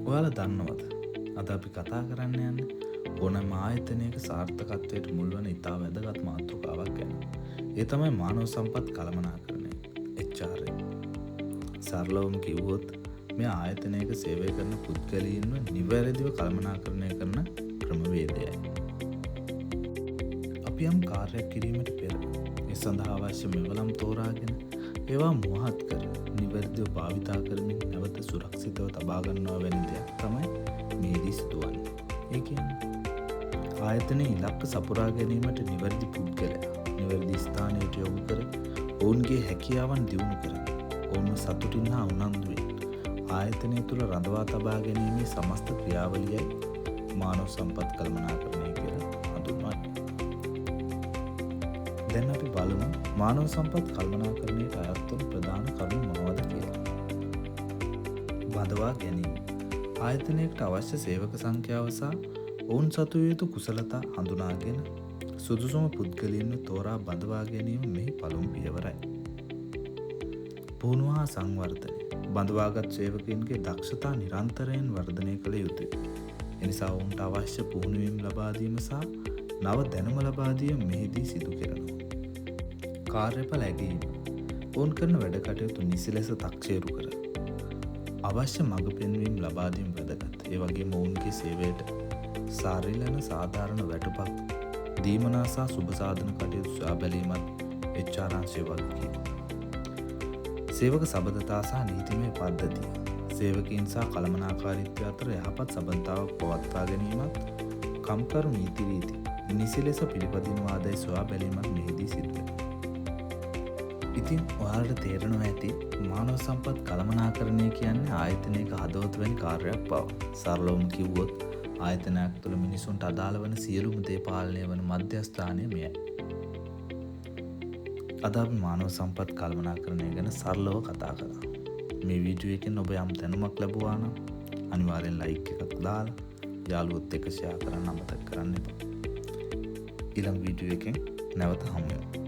ඔයාලා දන්නවද? අද අපි කතා කරන්න යන්නේ ඕනෑම ආයතනයක සාර්ථකත්වයට මුල්වන ඉතා වැදගත් මාතෘකාවක් ගැන. ඒ තමයි මානව සම්පත් කළමනාකරණය, HRM. සරලවම කිව්වොත් මේ ආයතනයක සේවය කරන පුද්ගලයින්ව නිවැරදිව කළමනාකරණය කරන ක්‍රමවේදයයි. අපි යම් කාර්යයක් කිරීමට පෙර ඒ සඳහා අවශ්‍ය මෙවලම් තෝරාගෙන ඒවා මුවහත් කර නිවැරදිව භාවිතා කරමින් නැවත සුරක්ෂිතව තබා ගන්නවා වැනි දෙයක් තමයි මෙහිදී සිදුවන්නේ. ඒ කියන්නේ ආයතනයේ ඉලක්ක සපුරා ගැනීමට නිවැරදි පුද්ගලයා නිවැරදි ස්ථානයට යොමු කර ඔවුන්ගේ හැකියාවන් දියුණු කරගෙන ඔවුන්ව සතුටින් හා උනන්දුවෙන් ආයතනය තුළ රඳවා තබා ගැනීමේ සමස්ත ක්‍රියාවලියයි මානව සම්පත් කළමනාකරණය කියලා හඳුන්වන්නේ. දැන් අපි බලමු මානව සම්පත් කළමනාකරණයට අයත් වන ප්‍රධාන කරුණු මොනවද කියලා. බඳවා ගැනීම. ආයතනයකට අවශ්‍ය සේවක සංඛ්‍යාව සහ ඔවුන් සතු විය යුතු කුසලතා හඳුනාගෙන සුදුසුම පුද්ගලයින්ව තෝරා බඳවා ගැනීම මෙහි පළමු පියවරයි. පුහුණුව හා සංවර්ධනය. බඳවාගත් සේවකයින්ගේ දක්ෂතා නිරන්තරයෙන් වර්ධනය කළ යුතුය. එනිසා ඔවුන්ට අවශ්‍ය පුහුණුවීම් ලබා දීම සහ නව දැනුම ලබා දීම මෙහිදී සිදු කෙරෙනවා. කාර්යඵල ඇගයීම. ඔවුන් කරන වැඩ කටයුතු නිසි ලෙස තක්සේරු කර අවශ්‍ය මඟ පෙන්වීම් ලබා දීම වැදගත්. ඒ වගේම ඔවුන්ගේ සේවයට සරිලන සාධාරණ වැටුපක් දීමනා සහ සුබ සාධන කටයුතු සොයා බැලීමත් HR අංශයේ වගකීම. සේවක සබඳතා සහ නීතිමය පද්ධතිය. සේවකයින් සහ කළමනාකාරීත්වය අතර යහපත් සබඳතාවක් පවත්වා ගැනීමත් කම්කරු නීති රීති නිසි ලෙස පිළිපදිනවාදැයි සොයා බැලීමත් මෙහිදී සිදුවේ. ඉතින් ඔයාලට තේරෙනවා ඇති මානව සම්පත් කළමනාකරණය කියන්නේ ආයතනයක හදවත වැනි කාර්යයක් බව. සරලවම කිව්වොත් ආයතනයක් තුළ මිනිසුන්ට අදාළ වන සියලුම දේ පාලනය වන මධ්‍යස්ථානය මෙයයි. අද අපි මානව සම්පත් කළමනාකරණය ගැන සරලව කතා කළා. මේ වීඩියෝ එකෙන් ඔබ යම් දැනුමක් ලැබුවා නම් අනිවාර්යෙන් ලයික් එකක් දාලා යාළුවොත් එක්ක ෂෙයා කරන්න අමතක කරන්න එපා. ඊළඟ වීඩියෝ එකෙන් නැවත හමු වෙමු.